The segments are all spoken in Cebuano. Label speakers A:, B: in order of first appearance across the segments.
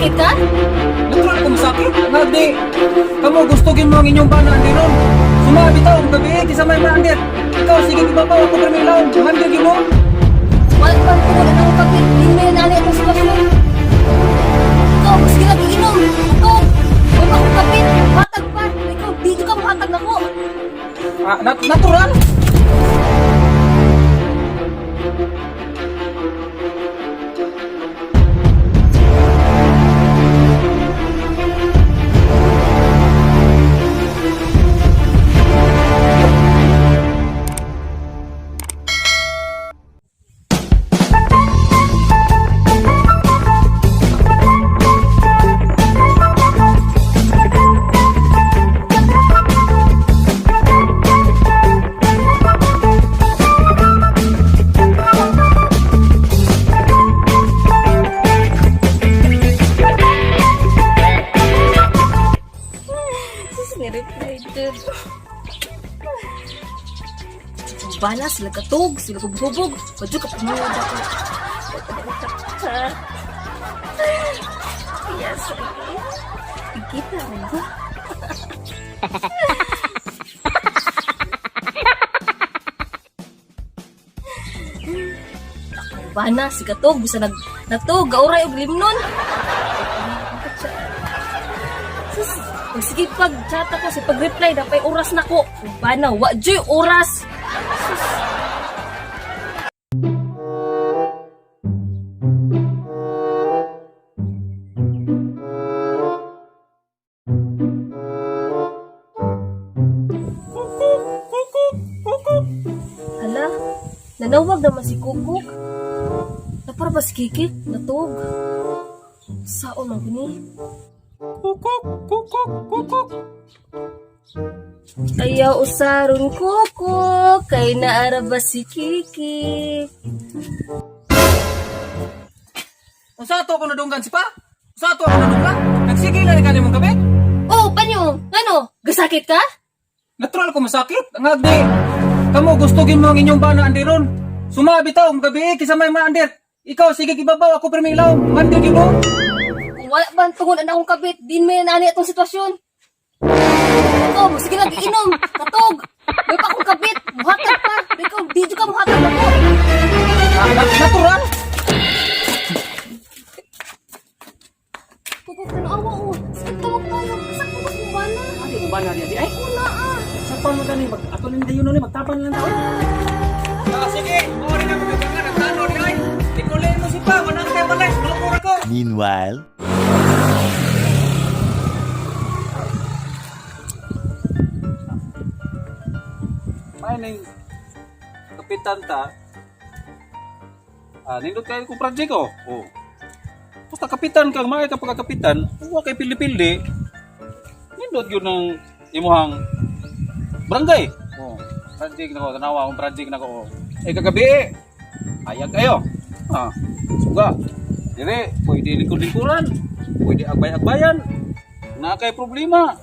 A: Gasakit ka?
B: Natural kung masakit. Nga di, kamo gusto gin mo ang inyong bana andiron. Sumabi taw, gabi eh, kisa may maandir. Ikaw, sige ibabaw ako pero may laom. Mandir gin mo.
A: Wala pa tungod ang akong kapit. Di may nani atong sitwasyon. Ikaw, sige lang iinom. Ikaw, wala pa akong kapit. Hatag pa. Ikaw, dito ka muhatag nako.
B: Ah, natural.
A: Sus, ni-reply dyan. Bala, sila katog, sila kubhubog. Wadyo ka pumawad ako. Yes. Kita rin ba? Bana, si katog, bisa nag natog, gauray og limnon. Sus, pag sige pag chat ako sa pag-reply na pa'y oras na ko. Bana, wa joy oras. Sus. Hala, nanawag naman si Kukuk. Napara ba si Kiki? Natog. Saon man kini?
B: Kukuk, kukuk, kukuk.
A: Ayaw usaron kuko, kay naara ba si Kiki?
B: Unsa ato ako nadunggan si pa? Unsa ato ako nadunggan? Nagsige lang ni kanimong gabi.
A: Oh, panyo! Ano? Gasakit ka?
B: Natural ko masakit. Nga di, kamo gusto gin mo ang inyong bana andiron. Sumabi taw, gabi eh, kisa may maandir. Ikaw, sige ibabaw ako pero may laom. Mandir gin mo.
A: Kung wala ba ang tungod ang akong kabit, din may nani atong sitwasyon. Ikaw, sige lang, iinom, katog. May pa akong kabit, muhatag pa. Ikaw, di ka muhatag ako.
B: Ah, natural.
A: Kukuk, tanawa oh. Sige, tawag tayo. Kasakit ko sa bana.
B: Adi mo bana di ay.
A: Una ah.
B: Sa pa mo gani mag ato ning dayon ni magtapan lang taon. Ah, sige, mo rin ako gabangan ang tano di ay. Tikulay mo si pa, manang kay balay, loko ra ko.
C: Meanwhile,
D: May ning kapitan ta. Ah, nindot kayo kong project oh. Oh. Basta kapitan kang maay ka pagkakapitan, wa kay pili-pili. Nindot yun ng imuhang barangay. Oh, project nako, tanawa akong project nako. Oh. Eh kagabi eh. Ayag kayo. Ah, suga. Dire, pwede lingkod-lingkuran. Pwede agbay-agbayan. Na kay problema.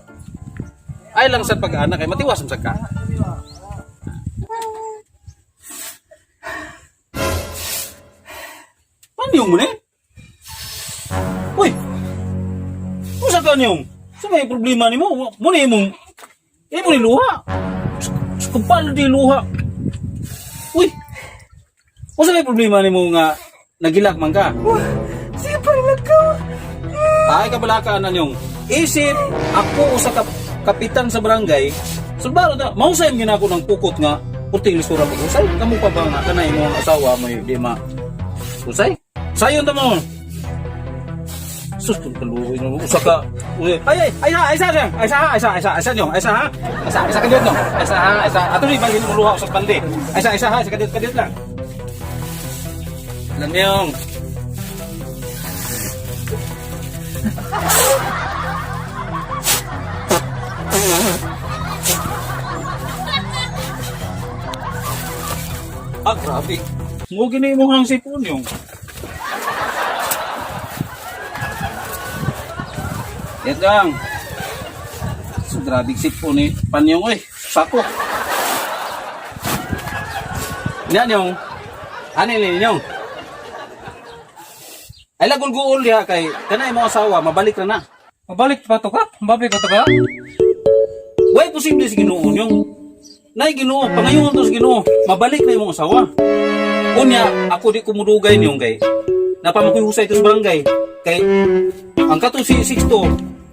D: Ay lang sa pag-anak kay matiwas man sad ka. Paniyong mo ni? Uy! Usa ka niyong? Sa may problema ni mo? Mo ni imong... Imo ni luha. Kupal di luha. Uy! Usa may problema ni mo nga nagilak man ka?
B: Sige pa rin ka.
D: Ay kabalaka na niyong. Isip ako usa ka kapitan sa barangay. Sulbaro ta, mausay man ako ng pukot nga puting lisura pag usay. Kamo pa ba nga kanay imong asawa mo di ma usay? Sayon ta mo. Sus kung kaluoy no usa ka. Uy, ay ay ay ay sa ay sa ay sa ay sa ay sa nyong ay sa ha. Ay sa ay sa kadiyot no. Ay sa ha, ay sa. Ato ni balhin mo luha usag bandi. Ay sa ha, ay sa kadiyot kadiyot lang. Lang niyong. Ah, grabe. Mo gini mo hang sipon yung. Yan lang. So, grabe sipon ni panyong oy. Sako. Yan yung. Ano ni yung? Ay lagol guol diha kay kanay mo asawa mabalik ra na.
B: Mabalik pa to, Kap? Mabalik pa to ka?
D: Way posible sa Ginoo yung Nay Ginoo, pangayon to sa Ginoo, mabalik na imong asawa. Unya, ako di ko mudugay niyong kay. Napamakoy husay to sa barangay. Kay ang katong si Sixto,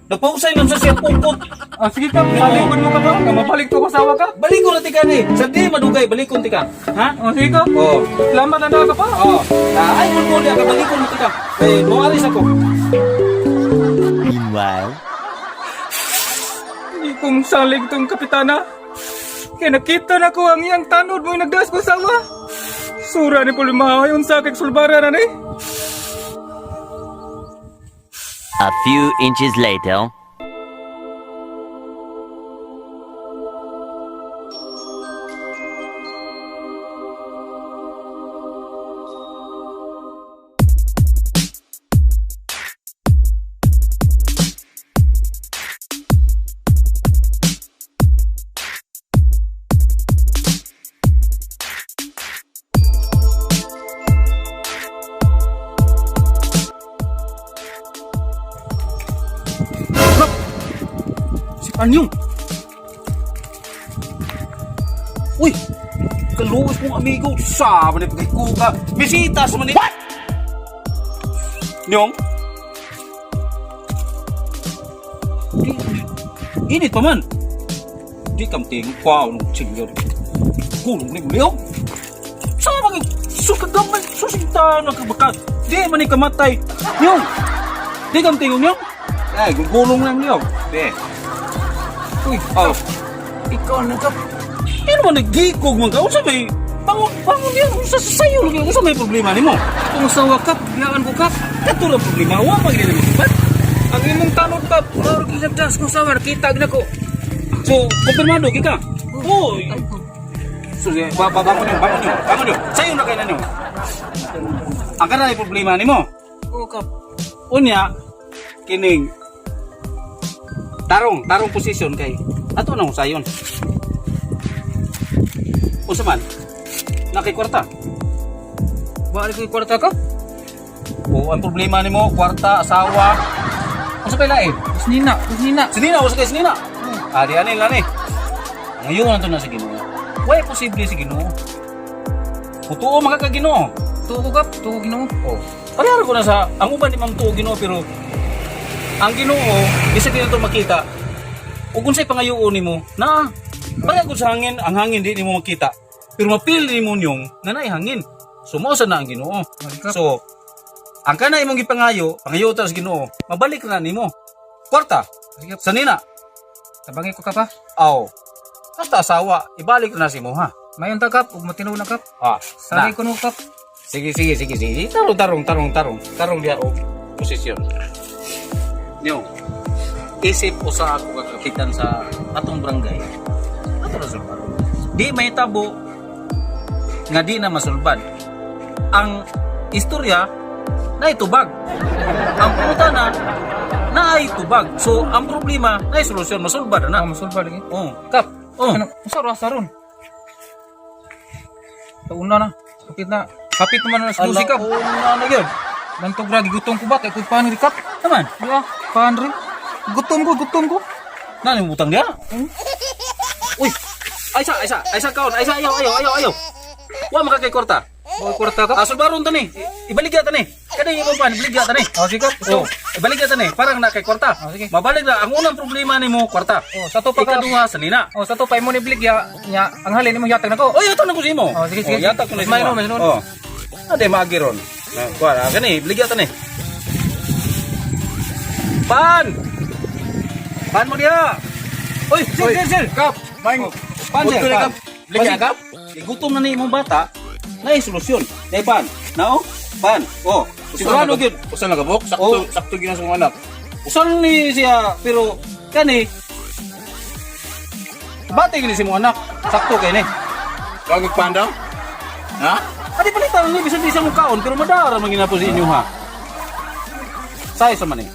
D: nagpahusay man sa siya pukot.
B: Ah, sige, Kap. Salikod mo ka ba? Nga mabalik to ko asawa, Kap.
D: Balik ko na tika ni. Sa di madugay, balik ko tika. Ha?
B: Oh, sige, Kap.
D: Oo.
B: Salamat na na ka pa.
D: Oo. Ah, ay mo diha ka balik ko na tika. Kay moalis ako.
C: Meanwhile,
B: Hindi kong salig tong kapitana. Kaya nakita na ko ang iyang tanod mo nagdas ko sawa. Sura ni Pulimahay unsa kay sulbara na ni.
C: a few inches later.
D: Si Anyong. Uy! Kaluwas kong amigo. Sama ni pagkikuka. Bisita sa mani. What? Nyong? Di, init pa man. Di kam ting kwaw nung chingyo. Gulong ni Leo. Sama kay sukagamay susinta na kabaka. Di man ni kamatay. Nyong. Di kam tingong nyong. Ay, gulong lang Leo. Di.
B: Uy,
D: Oh.
B: ikaw na kap.
D: Ano man nagigog man ka? Unsa may bangon bangon yan? Unsa sa sayo lagi? Unsa may problema nimo?
B: Kung asawa kap, ginaan ko kap.
D: Kato lang problema wa pa gid nimo.
B: Ang imong tanod kap, mao ra nagdas ko sawa nakita gid nako.
D: So, kumpirmado gid ka. Oh. So, ba ba bangon niyo, bangon niyo, bangon niyo. Sayo na kay ninyo. Ang kanay problema nimo.
B: Oo kap.
D: Unya kining tarong, tarong position kay ato na sayon. Unsa man? Nakay kwarta.
B: Balik ko kwarta kap.
D: O ang problema nimo, kwarta, asawa. Unsa pay lain?
B: Nina, nina.
D: Sinina, wasa kay sinina. Ah, di ani lani. Ngayon na to na sa Ginoo. Way posible sa Ginoo. Putuo mga ka Ginoo.
B: Tuo ko kap, tuo Ginoo.
D: Oh. Parehara ko na sa ang uban di man tuo Ginoo pero ang Ginoo bisa din to makita. Ug unsay pangayoon nimo na pareha ko sa hangin, ang hangin di nimo makita. Pero mapili nimo niyong nga naay hangin. So mao sa na ang Ginoo.
B: Balik, Kap.
D: So ang kana imong gipangayo, pangayo ta sa Ginoo, mabalik na nimo. Kwarta,
B: Sige, Kap.
D: sanina.
B: Tabangi ko kap ha.
D: Aw. Basta asawa, ibalik na si mo ha.
B: Mayon ta kap, ug matinuod na kap.
D: Ah,
B: Salig ko no kap.
D: Sige, sige, sige, sige. Tarong, tarong, tarong, tarong. Tarong diha og posisyon. Niyo. Isip usa ako ka kapitan sa atong barangay. Ato ra sulbad. Di may tabo nga di na masulbad. Ang istorya na itubag. Ang pangutana na ay tubag. So, ang problema na solusyon masulbad na.
B: Ah, masulbad lagi.
D: Oh.
B: Kap.
D: Oh.
B: Ano, unsa ra saron? Tauna na. Kapit na. Kapit naman na sa
D: Ala,
B: kap.
D: oh, na na gyud.
B: Bantog ra gigutom ko ba kay kuy panri kap.
D: Naman.
B: Diba? Panri. Gutom ko, gutom ko.
D: Nani mo butang diha? Uy. Ay sa, ay sa, ay sa kaon, ay sa ayaw, ayaw, ayaw, ayaw. Wa makakay kwarta.
B: Oh, kwarta kap.
D: Ah, sulbaron ta ni. Ibaligya ta ni. Kada imong pan, ibaligya ta ni.
B: Oh, sige kap.
D: Oh, ibaligya ta ni. Parang na kay kwarta.
B: Oh, sige.
D: Mabalik na ang unang problema nimo kwarta.
B: Oh, sa to pa kap.
D: Ikaduha sa nina.
B: Oh, sa to pa imo ni bligya nya ang halin imo yatag nako.
D: Oy, yato na ko sa imo.
B: Oh, sige, sige.
D: Oh, yata ko na sa
B: Mas
D: imo.
B: mayroon, mayroon.
D: Oh. Ade maagi ron. Na, kuha, ah, gani, ibaligya ta ni. Pan! Pan mo diha. Oy, sir, sir, sir.
B: Kap.
D: Pan, pan, sir,
B: Utol na,
D: pan.
B: Kap. Bligya,
D: Pan,
B: Kap.
D: Igutom na ni imong bata, na solusyon. Dai pan. Nao? Pan. Oh, sigurado gyud.
E: Usa na kabuk, sakto
D: Oh.
E: sakto gyud sa mga anak.
D: Usan ni siya pero kani bati gini si imong anak. Sakto kay ni.
E: Kag pandaw? Ha?
D: Adi palitan ni bisan di siya mong kaon pero madara man ginapon sa inyo ha. Sayo sa man ni.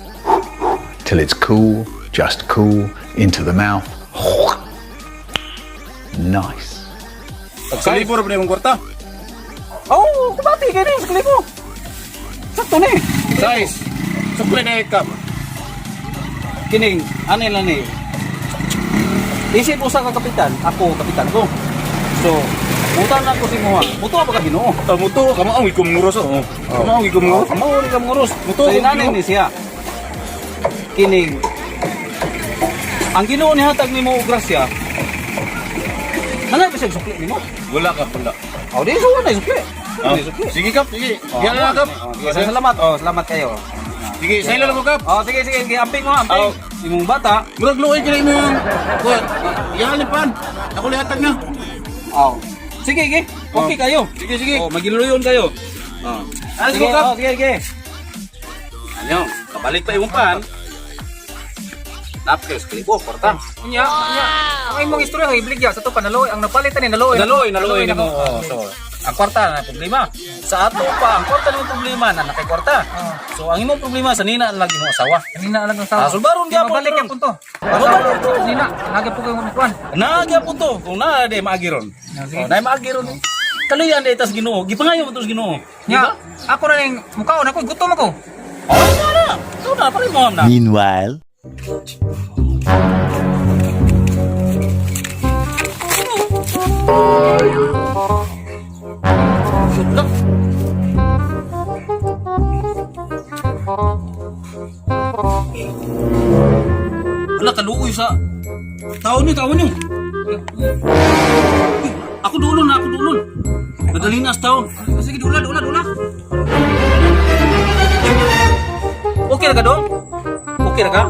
F: Till it's cool, just cool, into the mouth. Nice.
E: Sa libo ra ba imong kwarta?
D: Oh, kubati kay ni sa kalibo. Sakto ni.
E: Size. Sukli na kap.
D: Kining, ano lang ni? Isip usa ka kapitan, ako kapitan ko. So, butan ako si Muha. Muto pa ka Ginoo.
E: Ah, muto kamo ang ikom nguros oh. Kamo ang ikom nguros.
D: Kamo ni ka nguros.
E: Muto
D: So,
E: ko
D: inani
E: Ginoo.
D: ni siya. Kining ang Ginoo ni hatag nimo og grasya. Nangay pa siya sukli nimo.
E: Wala ka wala.
D: Oh, di so wala sukli.
E: Ah,
D: Wala sukli.
E: Sige kap, sige. Diyan na kap.
D: Oh, sige, salamat. Oh, salamat kayo.
E: Sige, sa lang ko kap.
D: Oh, sige, sige, sige. Amping mo, amping.
E: Oh.
D: Imong bata.
E: Murag luoy kini mo yung kuan. Iyahan ni pan. Ako lihatag na.
D: Oh. Sige, sige. Okay
E: Oh.
D: kayo.
E: Sige, sige.
D: Oh, magiluyon kayo. Oh.
E: Let's
D: Sige,
E: go, Kap.
D: oh, sige, sige. Ano, kabalik pa imong pan. Napkes, kalibo, kwarta.
B: Unya, unya. Ang imong istorya kay ibligya sa to panaloy ang napalitan ni naloy.
D: Naloy, naloy nimo. Oh, so, ang kwarta na problema. Sa ato pa, ang kwarta nimo problema na nakay kwarta.
B: Oh.
D: So, ang imong problema sa nina lang imong asawa.
B: Kanina lang ang sawa.
D: Ah, sulbaron
B: Di
D: gyapon,
B: mabalik
D: ron.
B: gyapon to.
D: Mabalik to.
B: Nina, naga po kayo ng kuan.
D: Nagyapon to. Kung naa di maagiron.
B: Ah, sige.
D: Oh, na maagiron. Kaluyan di tas Ginoo. Gipangayo mo to sa Ginoo. Di
B: Nya,
D: ba?
B: ako na ning mukaon ako, gutom ako.
D: Oh, na na. Ito na, pala mo na.
C: Meanwhile.
D: Good luck. Wala, kaluoy sa... Tao niyo, tao niyo. Uy, ako dulon na, ako dulon. Nadali na sa taon.
B: Sige, dula, dula, dula.
D: Okay ra ka dong? Okay ra ka?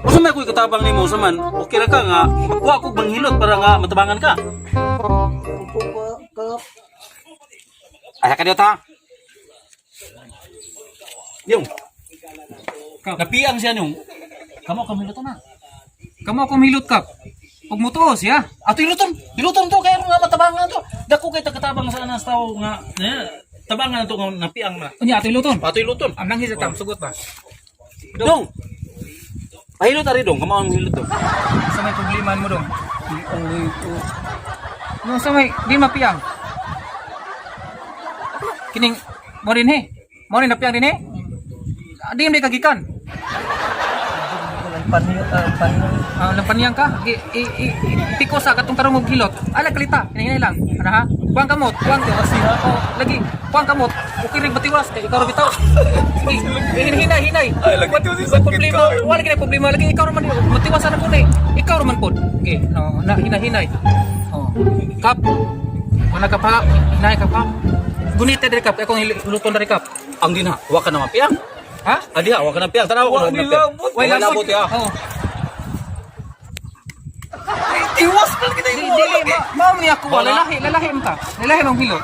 D: Usa may ako'y katabang nimo usa man, okay ra ka nga magkuha kog manghilot para nga matabangan ka. Asa ka ta? Yung. Napiang siya nung. Kamo kamo hiluton na.
B: Kamo akong hilot kap. Ug mutuo siya.
D: Ato hiluton, hiluton to kay nga matabangan to. Dako kay tagatabang sa anas tao nga eh, tabangan to nga napiang na.
B: Unya ato hiluton.
D: Ato hiluton.
B: Ang nanghi sa tam sugot ba?
D: Dong. Pahilot ari dong, kamo ang hilot dong.
B: Sa may problema mo dong. No, sa may di mapiang. Kining mo rin he. Mo rin napiang din he. Ah, di mo kagikan. Ah, lampaniyang ka. I, i, i, i- sa katong tarong og hilot. Ala kalita, hinay lang. Ana ha? Kuang kamot, kuang oh, lagi. Kuang kamot. Okay rin batiwas kay ikaw ra bitaw. Sige, hinay hinay.
E: Ay, lagi
B: Wa problema, wala gid problema lagi ikaw ra man matiwas ana po ni. Ikaw ra man pod. Okay, no, na hinay hinay. Oh. Kap. Wala ka pa, hinay ka pa. Gunita diri kap, akong hiluton diri kap.
D: Ang dinha, wa ka na mapiang.
B: Ha?
D: Adi ha, wa ka na piang. Tanaw ko na piang.
B: Way
D: Way labot ya.
B: Oh.
D: Iwas pa kita
B: Di, di, ma, mao ni ako,
D: Wala.
B: lalahi, lalahi man ka. Lalahi mang hilot.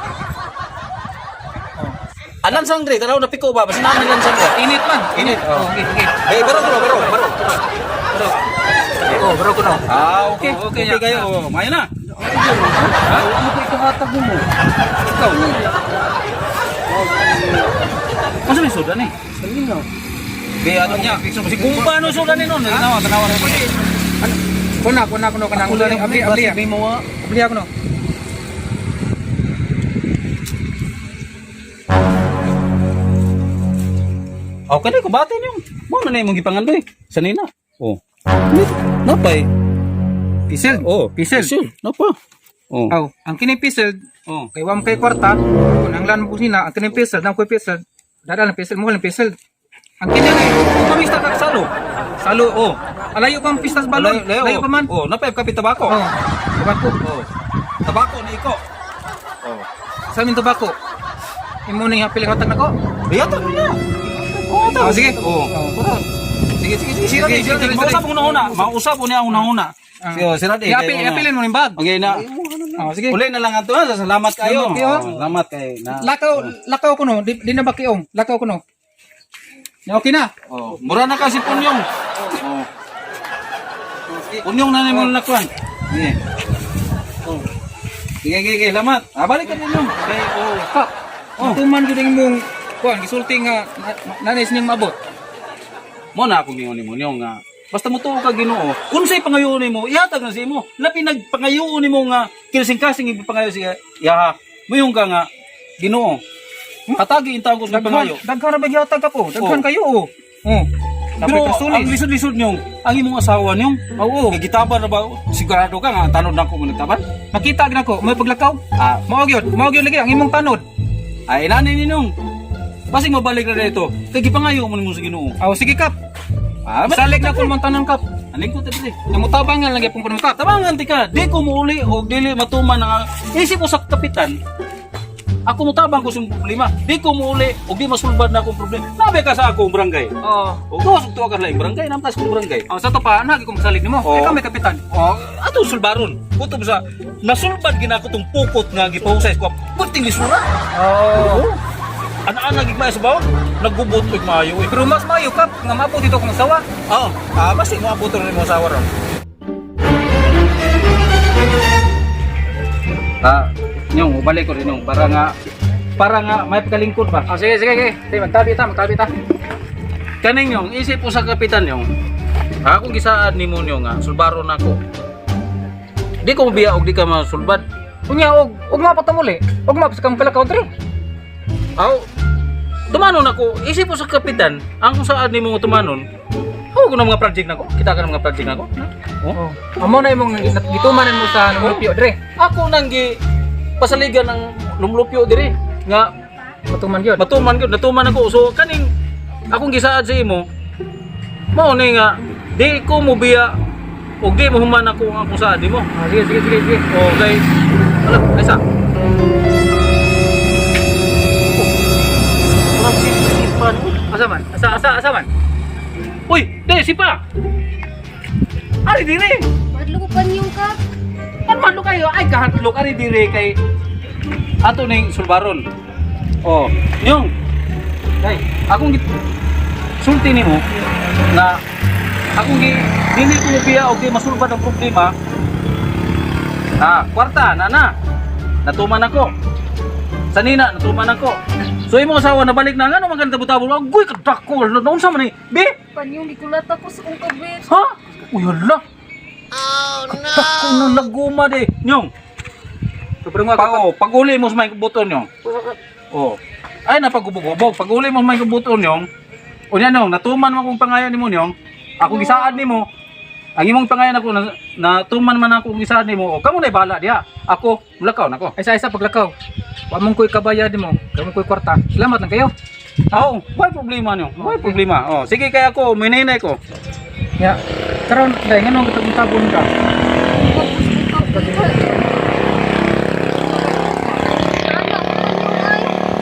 D: Alan sangre, tanaw na piko ba? Basta naman lan sangre.
B: Init man.
D: Init,
B: Oh,
D: oh.
B: okay, okay.
D: Hey, baro baro baro baro.
B: Bro. Oh, bro ko na.
D: Ah, okay.
B: Oh, okay,
D: Okay,
B: okay
D: kayo. Oh, mayo na. Ha? Ano ko ikahatag mo? Ikaw. Masa may soda ni?
B: Salino.
D: Be ano niya? Si Gumba no soda ni noon. Tanawa, tanawa na.
B: Kuna, kuna kuno kanang ulo ni abli abli. Abli ako no.
D: Okay na ko bati niyo. Mo na na imong gipangandoy. Sanina. Oh. Napay.
B: Pisel.
D: Oh,
B: Pisel.
D: Napa. Oh.
B: Aw, ang kini pisel
D: Oh.
B: kay wa man kay kwarta, kun ang lan mo kusina, ang kini pisel, nang koy pisel. Dada lang pisel, mo lang pisel. Ang kini ay
D: Pamista ka salo.
B: salo
D: Oh.
B: Alayo pang pistas balon, layo pa man.
D: Oh, napay kapit tabako.
B: Oh. Tabako.
D: Oh. Tabako ni iko. Oh.
B: Sa min tabako. Imo ning hapil hatag nako.
D: Iyatag mo na. Oh,
B: Oh, sige.
D: Oh.
B: Oh.
D: Sige, sige, sige. Sira
B: Sige,
D: di, sira di.
B: sige,
D: Mausap
B: sige.
D: ko una-una. Mausap ko niya una-una.
B: Ah.
D: Sige, sira di.
B: Iapil, iapilin mo ning bag.
D: Okay na.
B: Oh, sige.
D: Uli na lang ato. ha. Salamat kayo.
B: Salamat kayo.
D: Oh, Salamat kay na.
B: Lakaw, lakaw ko no, di, di na ba kiong? Lakaw ko no. Okay na.
D: Oh, mura na kasi punyong. Oh. Punyong na nimo nakuan. Sige. Oh. Sige, sige, sige, salamat. Ah, balik ka punyong. Okay, oh.
B: Kap. Oh. Tuman gyud ang imong kuan gisulti nga nanay sining maabot.
D: Mo na akong ingon nimo niyong nga basta mo tuo ka Ginoo. Kun say pangayoon nimo, ihatag na sa imo. Labi nagpangayoon nimo nga kinsing-kasing ipangayo siya. Ya, muyong ka nga Ginoo. Hatagi intaw ko sa
B: Daghan,
D: pangayo.
B: daghan ra ba gihatag ka po? Daghan
D: Oh.
B: kayo oh. Oh.
D: Pero
B: Napay
D: ang
B: kasulis.
D: lisod-lisod niyong, ang imong asawa niyong,
B: Oo.
D: kay gitaban na ba, sigurado ka nga, ang tanod na ako mo nagtaban?
B: Makita gid ako, may paglakaw.
D: Ah,
B: Mao gyud lagi ang imong tanod.
D: ay nanay ninyong, basig mabalik na dito, kay gipangayo mo nimo sa Ginoo.
B: Aw sige kap.
D: Ah,
B: Salig na ko mong tanan kap.
D: Aning ko tadi.
B: Namutabangan lang gyapon ko nimo kap.
D: Tabangan ti ka, di ko muuli o dili matuman ang isip ko sa kapitan. Ako mutabang ko sa imong problema. Di ko muuli o di masulbad na akong problema. Nabi ka sa akong barangay.
B: Oo.
D: O gawas og tuwa ka sa laing barangay, namtas kong barangay.
B: Oh, sa to pa, nagi ko magsalig nimo.
D: Oo.
B: Ikaw may kapitan.
D: Oh, ato sulbaron. Kutob sa nasulbad ginako tong pukot nga gipahusay ko. Kunting lisura.
B: Oo.
D: Ana-ana gigmay sa bawon, naggubot og maayo eh.
B: Pero mas maayo kap nga maabot dito akong asawa.
D: Oo, basi mo abuton nimo asawa ron. Nyong, ubalik ko rin nyong para nga may pagkalingkod ba.
B: Oh, sige, sige, sige. Sige, magtabi ta, magtabi ta.
D: Kaning nyong, isip ko sa kapitan nyong. Akong gisaad nimo nyong nga sulbaron nako. Di ko mobiya og di ka masulbad.
B: Unya og og mapata muli. Og mapos kang kalakaw dre.
D: Aw, tumanon ako, isip ko sa kapitan, ang kung saan nimo nga tumanon. Ako ko na mga project nako, kita ka ng mga project nako. Oh.
B: Oh. Amo na imong gitumanan mo sa lumlupyo dre.
D: Ako nang gi pasaligan ang lumlupyo dire nga
B: Matuman gyud.
D: matuman gyud, natuman ako. So kaning akong gisaad sa imo, mao ni nga di ko mobiya og di mo human ako ang akong saad nimo.
B: Ah, sige, sige, sige, sige.
D: O kay ala, ay sa. Oh. Sipa no?
B: Asa man? Asa asa asa man?
D: Uy, di sipa. Ari dire.
A: Madlo ko panyong kap.
D: Ano man kayo? Ay kahadlok ari dire kay ato ning sulbaron. Oh, nyong. Day, akong sulti nimo na akong gi dili ko mobiya og di masulbad ang problema. Ah, kwarta na na. Natuman ako. Sanina natuman ako. So imong asawa nabalik na ngano man kan tabot-tabot. Agoy kadako. Naunsa man ni? Be?
A: Panyong gikulat ako sa kong kabit.
D: Ha? Uy, hala. Oh, no. Kadako na laguma de. Nyong,
B: Sobrang mga
D: pag, oh, pag-uli mo sa may buton nyong. Oh. Ay, napagubog-ubog. Pag-uli mo sa may buton nyong. Unya nyong, natuman mo akong pangayan nimo nyong. Ako gisaad nimo. Ang imong pangayan ako na, natuman man ako gisaad nimo. O kamo na bahala diha. Ako, mulakaw nako.
B: Ay sa isa paglakaw. Wa mong koy kabayad nimo, kamo koy kwarta. Salamat lang kayo.
D: Oo, why problema nyong? Why problema? Oh, sige kay ako, mininay ko.
B: Ya. Karon dai nganong katagong-tabon ka?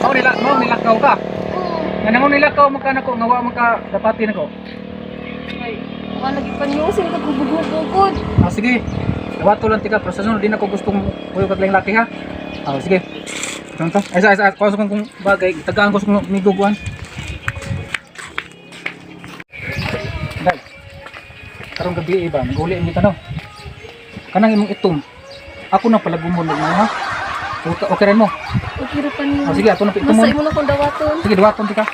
B: Mao nila, mao nilakaw ka.
A: Oo.
B: Nga nang nilakaw man ka nako nga wa man ka dapatin nako.
A: Ay, wala lagi panyong sila kagubog-gubog.
B: Ah, sige. Dawato lang tika pero sa sunod di na ko gustong kuyo kag laki ha. Ah, sige. Karon ta. Ay sa isa ko sa kung bagay tagaan ko sa kong miguguan. Day. Karong gabi ba, maguli ang kita no. Kanang imong itom. Ako na pala gumulog mo ha. Okay, okay rin mo.
A: Okay ra panyong.
B: Ah, sige, ato na pa itumon.
A: Basta imo na kong dawaton.
B: Sige, dawaton tika.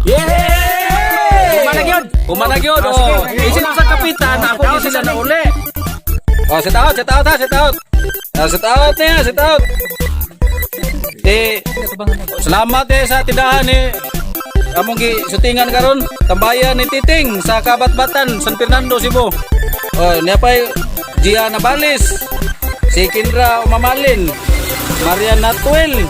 D: Yeah! Human gyud. Human gyud. Oh. Isip sa kapitan, ako gyud sila na uli. Oh, set out, set out ha, set out. Ah, set out niya, set out. Eh, salamat eh sa tindahan ni among gi sutingan karon tambayan ni Titing sa Kabatbatan, San Fernando, Cebu. Oh, niya pa'y Gia Nabales, si Kendra Umamalin, Marian Natuel,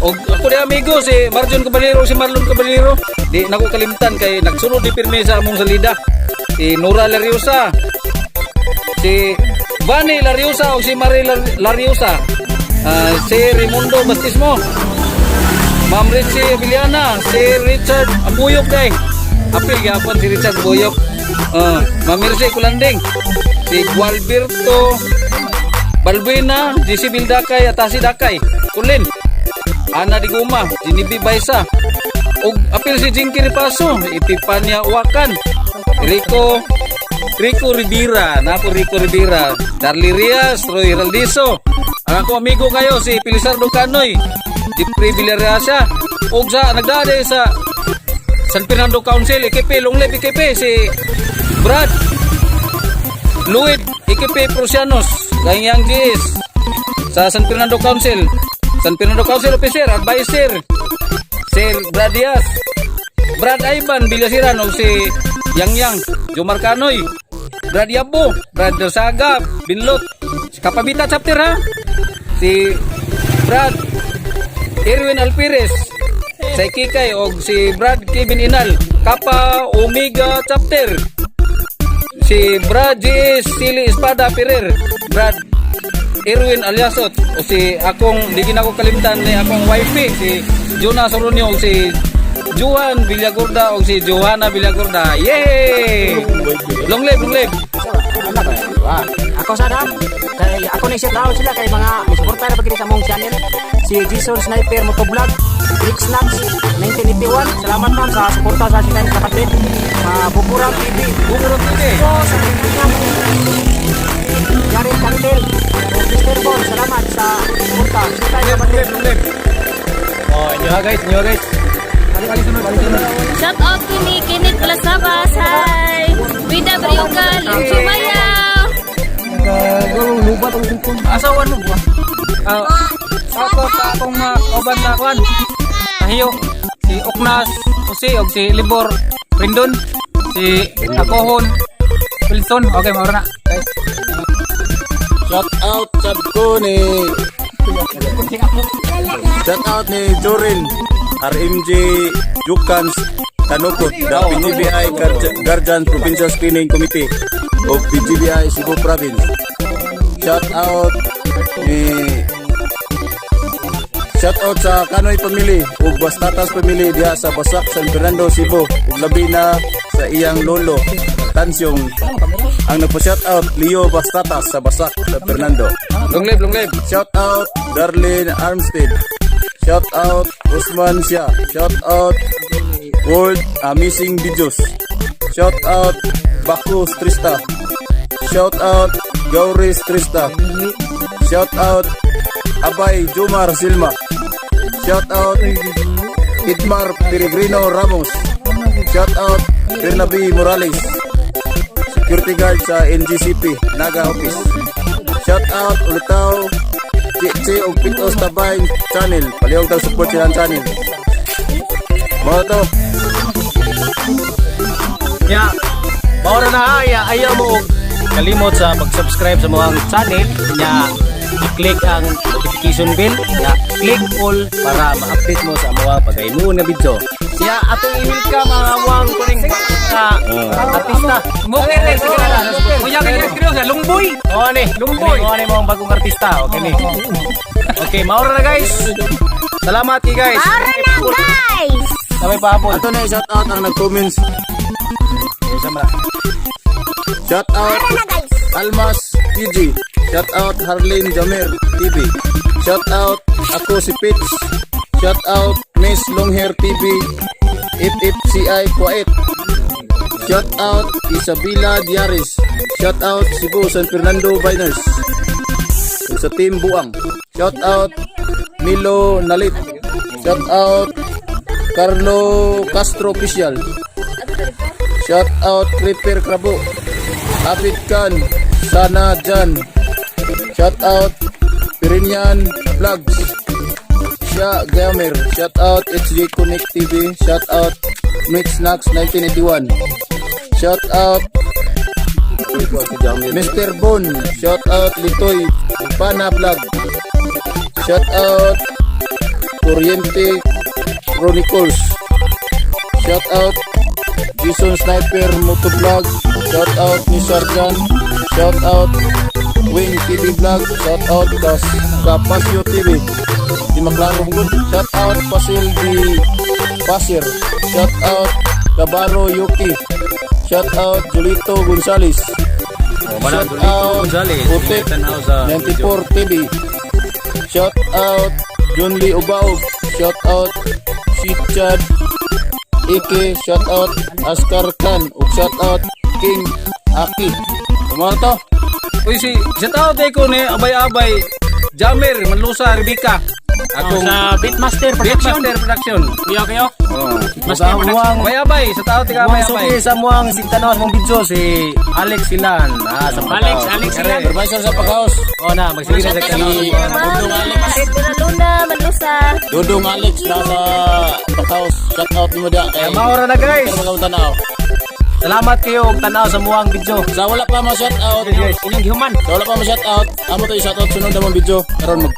D: og ako di amigo si Marjon Caballero, si Marlon Caballero. Di nako kalimtan kay nagsunod di pirmi sa among salida. Si Nora Lariosa, si Vani Lariosa o si Marie Lariosa. Ah, si Raimundo Bastismo. Ma'am Richie Abiliana, si Richard Ambuyok day. Apil gyapon si Richard Ambuyok. Ah, Ma'am Mercy Kulanding. Si Gualberto Balbuena, JC Bildakay, Atasi Dakay, Kulin. Ana Diguma, Ginibi Baysa. Og apil si Jinky Ripaso, Epipania Uwakan, Rico Rico Rivera, napo Rico Rivera, Darly Rias, Roy Raldiso. Ang ako amigo kayo si Pilisardo Canoy, Jeffrey Villarreasa, og sa nagdade sa San Fernando Council, IKP, Long Live IKP, si Brad Luid, IKP Prusianos, Ganyang GS, sa San Fernando Council, San Fernando Council Officer, Advisor, Sir Brad Diaz, Brad Ivan Villasiran o si Yang Yang, Jomar Canoy, Brad Yabo, Brad Saga, Binlot, si Kapabita Chapter ha, si Brad Erwin Alpires, sa Kikay o si Brad Kevin Inal, Kappa Omega Chapter, si Brad G.S. Sili Espada Ferrer, Brad Erwin Aliasot o si akong di gina ko kalimtan ni akong wifey si Jonah Soronio o si Juan Villagorda o si Johanna Villagorda. Yay! Long live, long live.
G: Ako sa dam, kay ako ni shout out sila kay mga misuporta na pagkini sa among channel. Si Jason Sniper Motovlog, Rick Snacks 1981. Salamat, ma'am, sa suporta sa silang kapatid. Mga Bukurang TV.
B: Bukurang TV.
G: Ko sa Gary Cantel, o Mr. Bon, salamat sa suporta. Sa kapatid.
B: Long live.
D: Oh, inyo ha guys, inyo ha guys.
A: Shout out to ni Kenneth Balasabas. Hi! Vida Briuga, Lim Sumaya.
B: Asawan mo ba? Ah, ako sa akong mga kauban na kuan. Tahiyo si Oknas Jose og si Libor Rindon, si Akohon Wilson. Okay, maura na. Guys.
E: Shout out sab ko ni Shout out ni Jorin RMJ Jukans Tanukot, the PGBI Guardian Provincial Screening Committee of PGBI Cebu Province. Shout out ni Shout out sa Kanoy family ug Bastatas family diha sa Basak, San Fernando, Cebu ug labi na sa iyang lolo Tansyong ang nagpa-shout out Leo Bastatas sa Basak, San Fernando.
B: Long live, long live.
E: Shout out Darlene Armstead. Shout out Usman Sia. Shout out World Amazing Videos. Shout out Bakus Trista. Shout out Gauris Trista. Shout out Abay Jumar Silma. Shout out Itmar Peregrino Ramos. Shout out Bernabe Morales. Security guard sa NGCP Naga Office. Shout out Ulitaw Chichi ug Pitos Tabay Channel. Palihog tag support silang channel. Mao to.
H: Ya, maura na ha, ya, ayaw mo og kalimot sa pag-subscribe sa mga channel, ya, i-click ang notification bell, ya, click all para ma-update mo sa mga pagaymuon nga video. Ya, atong i-welcome ang among kuning artista.
B: Mo kay sige na lang. Kuya kay Chris, Lungboy.
H: Oo ni,
B: Lumboy.
H: Oo ni mga bagong artista, okay ni. Okay, maura na guys. Salamat kay guys.
I: Maura na, guys!
H: Sabay pahabol.
E: Ato na shout out ang nag-comments. Shout out
I: Maura na, guys!
E: Almas PG. Shout out Harlene Jamer TV. Shout out ako si Pitch. Shout out Miss Longhair TV. FFCI Kuwait. Shout out Isabela Diaris. Shout out Cebu San Fernando Biners. Ug sa Team Buang. Shout out Milo Nalit. Shout out Carlo Castro Official. Shout out Creeper Krabo. Abid Khan, Sana Jan. Shout out Pirinyan Vlogs. Siya Gamer. Shout out HG Connect TV. Shout out Mix Snacks 1981. Shout out Mr. Bon. Shout out Litoy Pana Vlog. Shout out Oriente Chronicles. Shout out Jason Sniper Motovlog. Shout out ni Sarjan. Shout out Wing TV Vlog. Shout out Kas Kapasyo TV. Di maklaro gud. Shout out Pasil di Pasir. Shout out Kabaro Yuki. Shout out Julito Gonzales.
D: Oh, mana
E: Shout
D: Julito
E: out
D: Gonzales.
E: Utek
D: Tanaw sa
E: 94 TV. Shout out John Lee Ubaog. Shout out Shichad Ike. Shout out Askar Khan. Ug shout out King Aki. Kumano to?
D: Uy, si shout out ko ni Abay-Abay Jamer Manlusa Rebecca. Akong
G: Sa Beatmaster Production.
D: Beatmaster Production.
G: Kuya kayo.
D: Oh, Oh.
H: Sa muang
D: Mayabay sa tao tika
H: muang
D: mayabay.
H: suki sa muang sigtanaw sa mong video si Alex Silan. Ah, sa
G: Alex, Alex Silan.
E: Supervisor sa paghaos.
H: Oh na, magsige na sa tanaw.
E: Si Dudong Alex.
A: Luna Luna, Manlusa.
E: Dudong Alex nasa paghaos. Shout out nimo dia kay.
H: Maura na guys.
E: Pero mga tanaw.
H: Salamat kayo og tanaw sa muang video.
E: Sa wala pa mo shout out.
H: Guys.
G: Inyong gihuman.
E: Sa wala pa mo shout out, amo to i-shout out sunod na mong video karon mag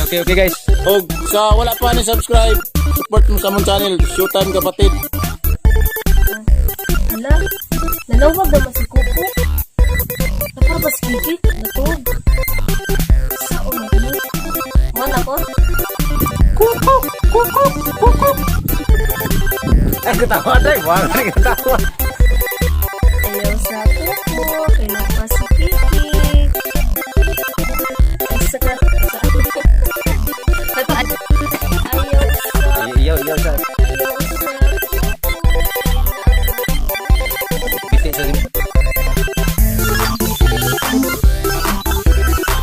H: Okay, guys.
E: Og sa wala pa ni subscribe, support mo sa among channel, Showtime Kapatid.
A: Hala, nalawag naman si Kuko. Napara ba si Kiki? Natog. Sa ulo ni. Mana ko?
H: Ay, katawa day. Wala na katawa.
A: Ayaw sa Kuko, kailan pa si Kiki. Ay, sa Ayaw sa
H: Iyo, iyo sa.